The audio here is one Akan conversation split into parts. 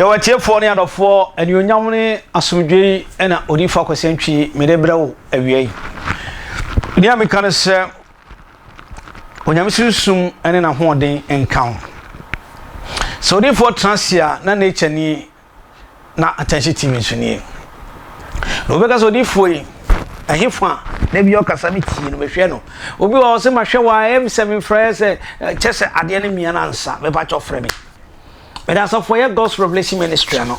Yɛwɔ atiefoɔ ne adɔfoɔ, anuonyam ne asomdwoe yi na Odiyifoɔ Akwasi Antwi mede brɛ wo awia yi. Nea meka ne sɛ, Onyame sunsum ne n'ahoɔden nka wo. Sɛ odiyifoɔ tena ase a, na nature nie, na attention TV nso nie. Na obi bɛka sɛ odiyifoɔ yi, ɛhefa a na bi ɔkasa me tie no mehwɛ no. Obi wɔ hɔ sɛ mahwɛ wɔ a ɛm sɛ memfrɛ sɛ kyɛ sɛ adeɛ no mia no ansa mepa kyɛ ɔfrɛ me. Mede asafo ɛyɛ God's Revelation Ministry ano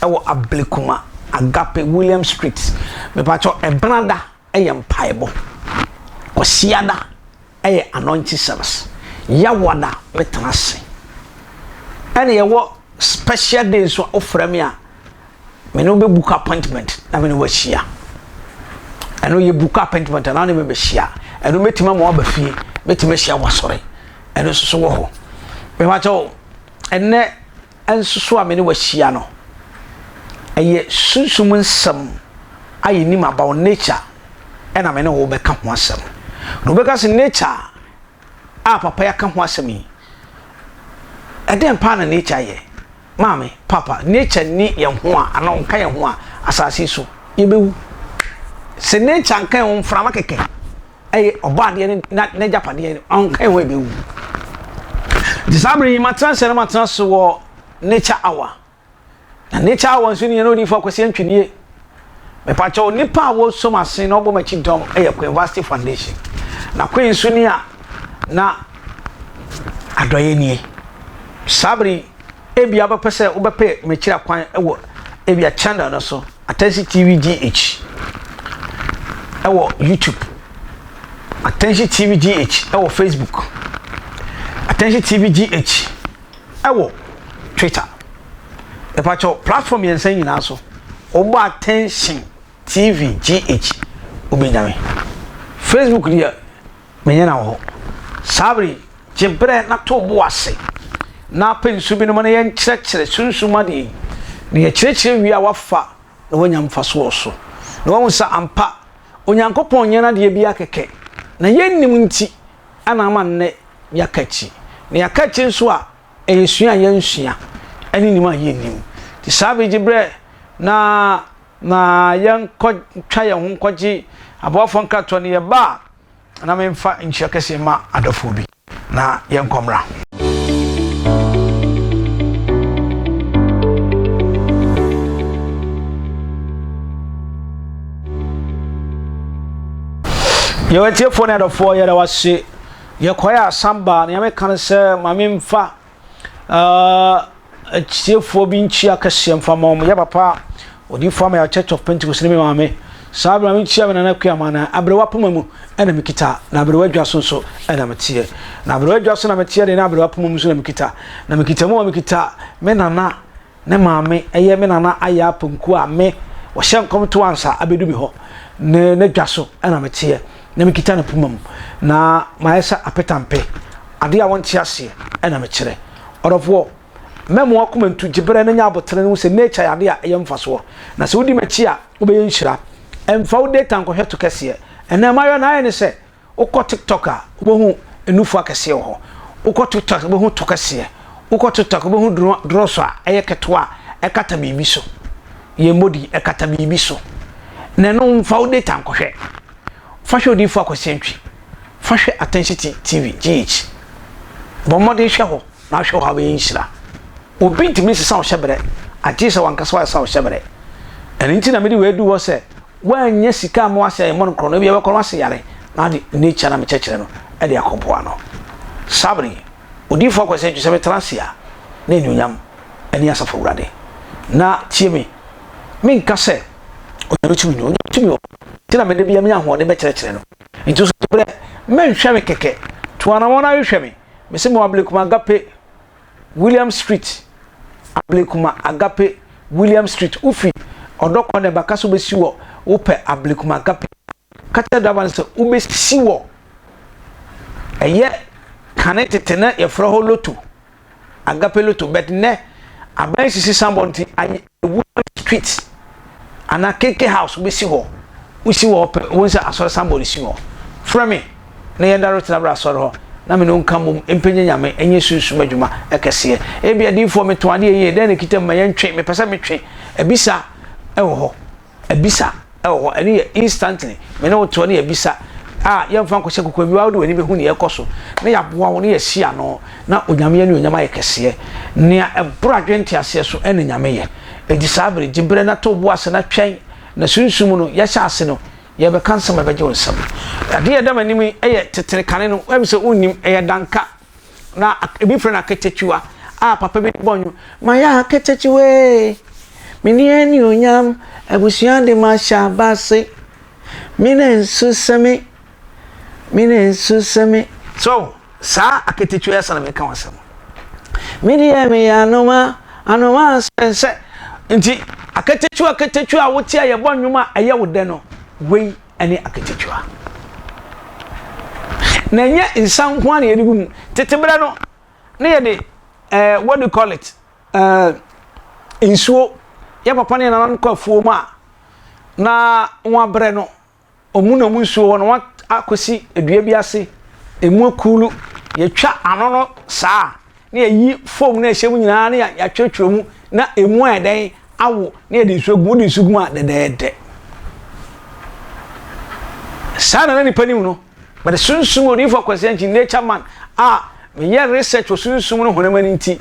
ɛwɔ Ablekuma Agape William Street. Mepa kyɛ ɛbenada ɛyɛ mpaebɔ. Kwasiada ɛyɛ anointing service. Yawada metena ase. Ɛna yɛwɔ special day nso a wofrɛ me a me ne wo bɛ book appointment na me ne wo ahyia. Ɛno yɛ book appointment na ne me bɛhyia. Ɛno mɛtumi ama waba fie, mɛtumi ahyia wɔ asɔre. Ɛno nso so wɔ hɔ. Mepakyɛw, ɛnnɛ nso so a me ne wo ahyia no, ɛyɛ sunsum nsɛm a yɛnim about nature ɛna me ne wo bɛka ho asɛm. Na wobɛka sɛ nature a papa yi aka ho asɛm yi, ɛdɛn paa na nature yɛ? Maame, papa, nature nni yɛn ho a, anaa ɔnka yɛn ho a, asase yi so, yɛbɛwu. Sɛ nature nka yɛn ho, mframa kɛkɛ, ɛyɛ ɔbɔadeɛ ne n'agyapadeɛ, ɔnka yɛn ho a yɛbɛwu. Nti saa bere yi, matena ase na matena ase wɔ nature hour. Na nature hour nso ni yɛn odiyifo Akwasi Antwi nie. Mepakyɛw, nipa a wɔsom ase na ɔbɔ m'akyi dɔm yɛ Queen Vasti Foundation. Na Queen nso ni a na adɔeɛ nie. Saa bere yi, ebia wobɛpɛ sɛ wobɛpɛ m'akyiri akwan wɔ ebia channel no so, Attention TV GH ɛwɔ YouTube, Attention TV GH ɛwɔ Facebook, Attention TV GH ɛwɔ Twitter. Mepakyɛw, platform mmiɛnsa nyinaa so, wobɔ Attention TV GH wobɛnya me. Facebook deɛ menyɛ na wɔ hɔ. Saa bere yi, gye berɛ na to wo bo ase na pɛ nsu binom na yɛnkyerɛkyerɛ sunsum adeɛ yi. Na yɛkyerɛkyerɛ wie a woafa na woanya mfasoɔ wɔ so. Na woahu sɛ ampa Onyankopɔn nyɛ n'adeɛ biara kɛkɛ. Na yɛnnim nti na ama nnɛ yɛaka akyi. Na yɛaka akyi nso a, ɛyɛ sua a yɛnsua ne nim a yɛnnim. Nti saa bere yi gye berɛ na na yɛnkɔtwa yɛn ho nkɔgye aboafoɔ nkratoɔ no yɛba a na memfa nkyia kɛseɛ ma adɔfoɔ bi na yɛnkɔ mmra. Yɛwɔ atiefoɔ ne adɔfoɔ yɛda wase yɛkɔɛ asan baa nea meka no sɛ ma memfa uh, Atiefoɔ bi nkyia kɛseɛ mfa ma wɔn. Yɛ papa odiyifoɔ ama yɛ Church of Pentecost ne me maame. Saa berɛ a mekyia me nana Akua Amana. Aberewa poma mu ɛna mekita, na aberewa dwa so nso ɛna meteɛ. Na aberewa dwa so na meteɛ deɛ na aberewa poma mu nso na mekita. Na mekita mu a mekita me nana ne maame ɛyɛ me nana ayɛ aponku a me wɔhyɛ nkɔm to ansa abɛdu me hɔ. Ne ne dwa so ɛna meteɛ. Na mekita ne poma mu. Na mayɛ sɛ apetampe. Adeɛ a wɔnte aseɛ ɛna mekyerɛ. Ɔdɔfoɔ, mɛma w'akoma ntu, gye berɛ na nya aboterɛ na hu sɛ nature yɛ adeɛ a ɛyɛ mfasoɔ. Na sɛ wodi m'akyi a, wobɛyɛ nhyira. Mfa wo data nkɔhwɛ to kɛseɛ. Ɛnnɛ mmaayewa no ayɛ ne sɛ, wokɔ TikTok a, wobɛhu nufoɔ akɛseɛ wɔ hɔ. Wokɔ TikTok a, wobɛhu to kɛseɛ. Wokɔ TikTok a, wobɛhu drɔs a ɛyɛ ketewa a ɛkata biribi so. Yɛmmɔ din, ɛkata biribi so. Na ɛno mfa wo data nkɔhwɛ. Fa hwɛ Odiyifoɔ Akwasi Antwi. Fa hwɛ Attention TV, GH. Bɔ mmɔden hwɛ hɔ na ahwɛ hɔ a wobɛyɛ nhyira. Obi ntumi nsesa wo hyɛberɛ agye sɛ wankasa wayɛ sa wo hyɛberɛ. Ɛno nti na mede wei adu hɔ sɛ woannya sika amma w'ase a yɛmmɔ no korɔ no, ebia wobɛkɔ no w'ase yare na ade nature na mekyerɛkyerɛ no de akɔboa no. Saa bere yi, Odiyifoɔ Akwasi Antwi sɛ metena ase a na anuonyam ne Asafo Awurade. Na tie me, menka sɛ Onyame tumi ni, Onyame tumi wɔ hɔ nti na mede bia menya ahoɔden bɛkyerɛkyerɛ no. Nti nso berɛ menhwɛ me kɛkɛ, tu anamɔn na hwehwɛ me. Mese mewɔ Ablekuma Agape, William Street, Ablekuma Agape, William Street. Wofi Ɔdɔkɔ na ɛba ka sɛ wobɛsi wɔ wopɛ Ablekuma Agape. Ka kyerɛ driver no sɛ wobɛsi wɔ ɛyɛ kane tete na yɛfrɛ hɔ Lotto. Agape Lotto but nnɛ aban sisi sanbɔ nti ayɛ Woman Street anaa KK House wobɛsi hɔ wosi hɔ pɛ wohu sɛ asɔre sanbɔ no si hɔ frɛ me na yɛn direct na bra asɔre hɔ na me ne wo nka mmom mpagya Nyame nyɛ sunsum adwuma kɛseɛ. Ebia diyifoɔ metɔn adeɛ yie, dɛn na ɛkita mu ma yɛntwe, mepɛ sɛ metwe. Abisa wɔ hɔ, abisa wɔ hɔ, ɛno yɛ instantly, me ne wo toɔ ne yɛabisa a yɛmfa nkɔhyɛ kokoa bi, wode w'ani bɛhu nea ɛkɔ so na yɛaboa wo na yɛasi ano na Onyame anuonyam ayɛ kɛseɛ. Nea ɛboro adwene nteaseɛ so ɛna Nyame yɛ. Enti saa bere, gye berɛ na to wo bo ase na twɛn na sunsum no yɛhyɛ ase no Yɛrebɛka nsɛm a ɛbɛgye wo nsam. Adeɛ a ɛda m'anim yi yɛ tetene kane no, ɛm sɛ wonnim, ɛyɛ danka, na ebi frɛ no akatakyiwa a papa bi bɔ nnwom. Mayɛ akatakyiwa ee, menni anuonyam, abusua de mahyɛ aba ase, me na nsu sɛ me, me na nsu sɛ me. So saa akatakyiwa yi asa na meka ho asɛm. Me deɛ meyɛ anoma, anoma sɛ nti akatakyiwa akatakyiwa a wote a yɛbɔ nnwom a ɛyɛ wo dɛ no, wei ne akatakyiwa. Na ɛnyɛ nsa nko ara na yɛde gu mu. Tete berɛ no, na yɛde eh, what do you call it? Eh, nsuo. Yɛ papa ne yɛ nananom kɔ afuo mu a, na wɔabrɛ no, Ɔmu na ɔmu nsuo hɔ no wɔakɔsi dua bi ase, ɛmu akuulu, yɛtwa ano no saa na yɛyi foam no a ɛhyɛ mu nyinaa na yɛatwerɛtwerɛ mu na ɛmu ayɛ dɛn awo na yɛde nsuo gu mu, wode nsuo gu mu a dɛdɛɛdɛ. Saa na na nipa nim no, but sunsum odiyifoɔ Kwasi Ankyi nature man a meyɛ research wɔ sunsum no honam ani nti,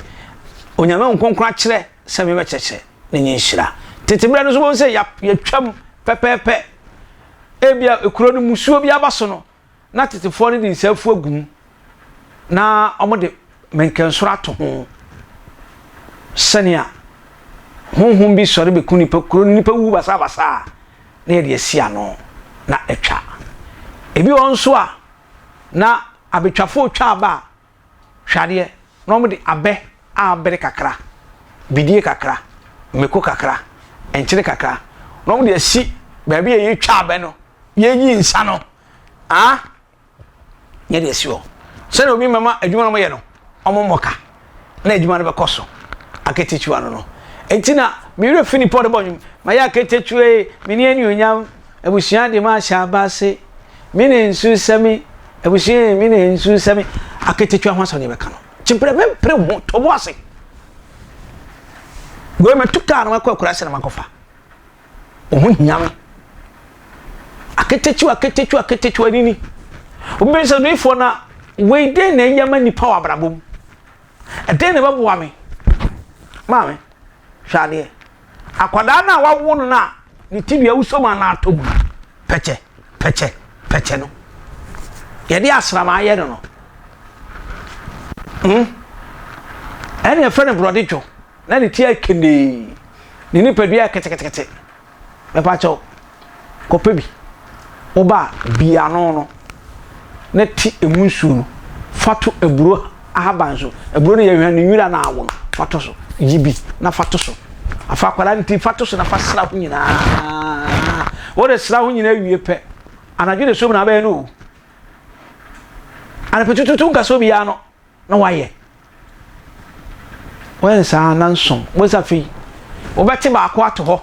Onyame Honhom Kronkron akyerɛ sɛ mebɛkyerɛkyerɛ na nyɛ nhyira. Tete berɛ no nso wobɛhu sɛ yɛtwam pɛpɛɛpɛ. Ebia kuro no musuo bi aba so no, na tetefoɔ no de nsa afu agu mu na wɔde menkɛnsoro ato ho sɛnea honhom bi sɔre bɛku nipa kuro no nipa wu basabasa a na yɛde asi ano na atwa. Ebi wɔ nso a na abɛtwafoɔ twa aba a Hwɛ adeɛ, na wɔde abɛ a abere kakra, bidie kakra, mako kakra, nkyene kakra, na wɔde asi baabi a yɛtwa abɛ no, yɛyi nsa no, ah, yɛde asi hɔ. Sɛdeɛ obi mmɛma adwuma no wɔyɛ no, wɔn mmɔ ka, na adwuma no bɛkɔ so. Aketekyua no no. Enti na me werɛ fi nipa ɔde bɔ nnwom, mayɛ aketekyua yi, menni anuonyam, abusua de mahyɛ aba ase. Me ne nsu sɛ me, abusua yi, me ne nsu sɛ me. Aketetua ho asɛm ne yɛbɛka no. Kyepere me mpere ho, to bo ase. Wei mɛtu kaa na makɔ akura sɛ na makɔfa. Wo ho hia me. Aketetua, aketetua, aketetua ni ni. Obi bɛ sɛ odiyifoɔ na wei dɛn na ɛyɛ ma nipa wɔ abrabɔ mu? Ɛdɛn na ɛbɛboa me? Maame, hwɛ adeɛ. Akwadaa no a wawo no no a ne tibea wosɔ mu anaa atɔ mu no, pɛkyɛ, pɛkyɛ, pɛkyɛ no. Yɛde asram ayɛ no no. Hmm? Ɛne ɛfrɛ no borɔde dwo na ne ti ayɛ kendee, ne nipadua ayɛ ketekete. Mepa kyɛw, kɔpɛ bi. Woba a, bi ano no na ti emu nsuo no fa to aburo ahaban so. Aburo no yɛhwɛ ne nwura no awo no, fa to so. Yi bi na fa to so. Afa akwadaa no ti fa to so na fa sra ho nyinaa. Wode sra ho nyinaa wie pɛ, anadwo na esuom na abɛyɛ no o. Anɔpa tututu nkasa obiara no. na wayɛ. Woayɛ no saa nnanson. Wobɛhu sɛ afei wobɛte baako ato hɔ.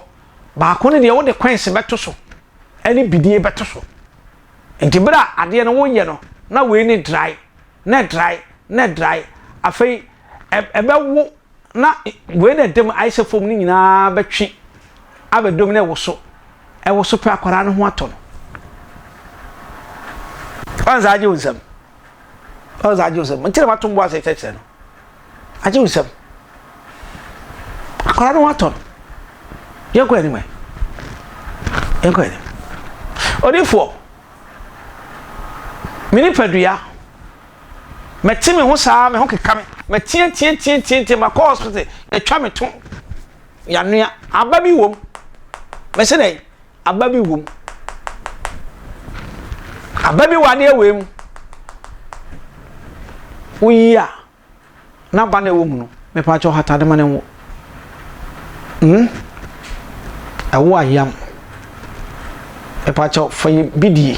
Baako no deɛ wode coins bɛto so ɛne bidie bɛto so. Nti berɛ a adeɛ no woyɛ no na wei ne dry na dry na dry. Afei ɛbɛwo na wei na ɛda mu ayɛ sɛ fam no nyinaa bɛtwe abɛdom na ɛwoso. Ɛwoso pɛ akwadaa no ho atɔ no. Ɔn saa agye wo nsam. Ɔn sɛ agye wo nsam. Nti na mato mbo ase kyerɛkyerɛ no. Agye wo nsam. Akwadaa no ho atɔ no. Yɛnkɔ anim ɛ. Yɛnkɔ anim. Odifoɔ, me nipadua, mɛte me ho saa, me ho keka me, mɛteateateateatea, makɔ hospital, yɛtwa me to, yɛanoa, aba bi wom. Mɛsɛ dɛn? Aba bi wom. Aba bi wɔ adeɛ wei mu. Woyi a, n'aba na ɛwɔ mu no, mepaakyɛw hata de ma no nwo. Hmm? Ɛwo ayam. Mepaakyɛw fa yɛ bidie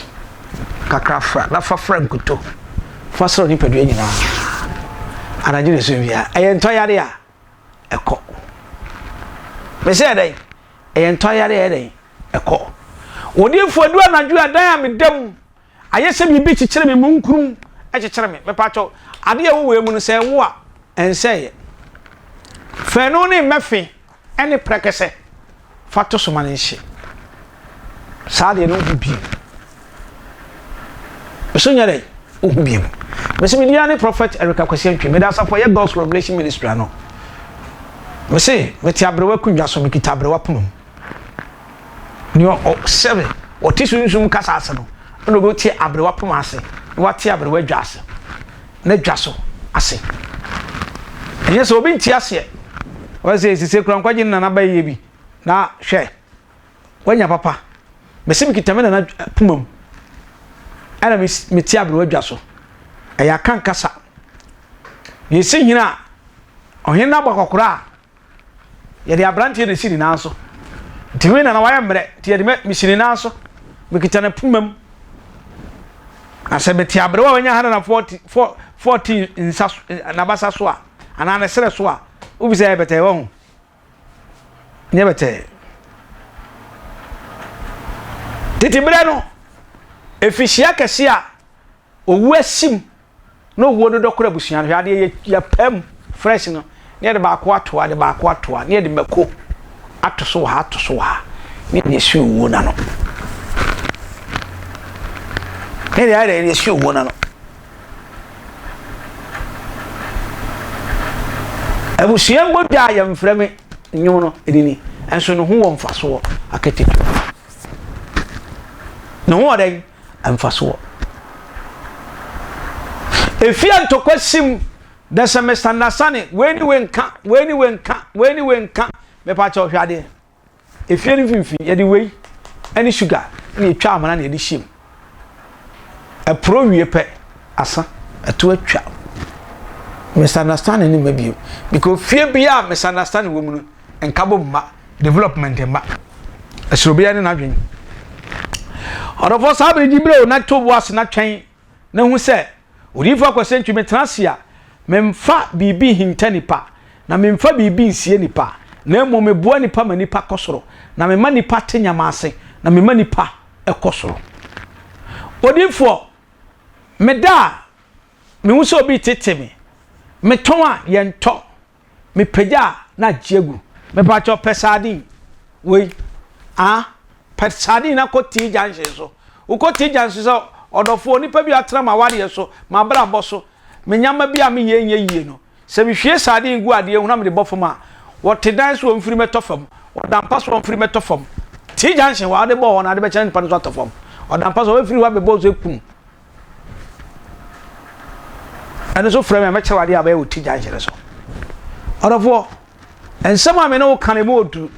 kakra fra na fa fra nkuto. Fa sra nipadua nyinaa. Anadwo na ɛsɛ wia. Ɛyɛ ntɔyare a, ɛkɔ. Mese ɛdɛn? Ɛyɛ ntɔayare a ɛyɛ dɛn? Ɛkɔ. Odiyifoɔ, ɛdu anadwo a, dan a meda mu ayɛ sɛ biribi kyekyere me munkunu. kyekyere me. Mepakyɛw, ade a ɛwɔ wei mu no, sɛ ɛwo a, ɛnsɛeɛ. Fa ɛno ne mmɛfe ne prɛkɛsɛ fa to so ma no nhye. Saa deɛ no wohu bio. Meso nyɛ dɛ wohu bio. Mese me din ne Prophet Eric Akwasi Antwi. Meda asafo ɛyɛ God's Revelation Ministry ano. Mese mete aberewa akonnwa so, mekita aberewa pono mu. Nea ɔsɛbe ɔte sunsum kasa ase no, ɛna ɔbɛte aberewa poma ase, na wate aberewa dwa ase, na dwa so ase. Ɛnyɛ sɛ obi nte aseɛ. Wɔn sɛ sise kura nkwagye ne nana bɛyɛ bi na hwɛ wanya papa. Mese mekita me nana poma mu, ɛna mete aberewa dwa so. Ɛyɛ aka nkasa. Yɛsi hene a, ɔhene no abɔ akɔkora a, Yɛde aberanteɛ na esi ne nan so. Nti me nana wayɛ mmerɛ nti yɛde me mesi ne nan so. Mekita ne poma mu. Na sɛ mete aberewa a wanya 114 nsa n'abasa so a anaa ne serɛ so a wobi sɛ ɛyɛ bɛtɛɛ wɔ ho. Nyɛ bɛtɛɛ. Tete berɛ no, efihyia kɛse a owu asim na owuo no dɔ koro abusua no hwɛ adeɛ yɛ yɛpaa mu fresh no na yɛde baako ato ha de baako ato ha na yɛde mako ato so wɔ ha ato so wɔ ha na yɛde asi owuo no ano na yɛde ayɛ dɛ yɛde asi owuo no ano abusua mbɔ dwa a yɛmfrɛ me nnwom no ɛni ni nso ne ho wɔ mfasoɔ akatua ne ho wɔ dɛn mfasoɔ. Efie a ntɔkwa sim dɛ sɛ misunderstanding wei ne wei nka wei ne wei nka wei ne wei nka mepa kyɛw hwɛ adeɛ efie no mfimfini yɛde wei ɛne sugar na yɛtwa amena na yɛde hyɛ mu ɛporo wie pɛ asa ɛto atwa misunderstanding ne mma bio because fie bi a misunderstanding wɔ mu no nkabom mma development mma. Ɛsoro obiara ne n'adwene. Ɔdɔfoɔ saa bere gye bere o na to bo ase na twɛn na hu sɛ odiyifoɔ Akwasi Antwi metena ase a memfa biribi nhinta nipa na memfa biribi nsie nipa na mmom meboa nipa ma nipa kɔ soro na mema nipa te nyama ase na mema nipa kɔ soro. Odiyifoɔ meda a mehu sɛ obi tete me metɔn a yɛntɔ Me pagya a na agye agu. Mepakyɛw pɛ sardine wei ah pɛ sardine na kɔ T junction so. Wokɔ T junction sɛ ɔdɔfoɔ nipa bi atena m'awadeɛ so, m'abrabɔ so, me nyama bi a meyɛ nyɛ yie no. Sɛ mehwie sardine gu adeɛ ho na mede bɔ fam a, wɔte dan so wɔmfiri mɛtɔ fam, wɔda mpa so wɔmfiri mɛtɔ fam. T junction hɔ a wode bɔɔ hɔ no ade bɛkyɛ na nipa no nso atɔ fam. Ɔda mpa so ɔbɛfiri hɔ abɛbɔ so akum. Ɛno nso frɛ me a mɛkyerɛ wo adeɛ a bɛyɛ wɔ ti junction so. Ɔdɔfoɔ, nsɛm a me ne wo ka no emu ɔduru.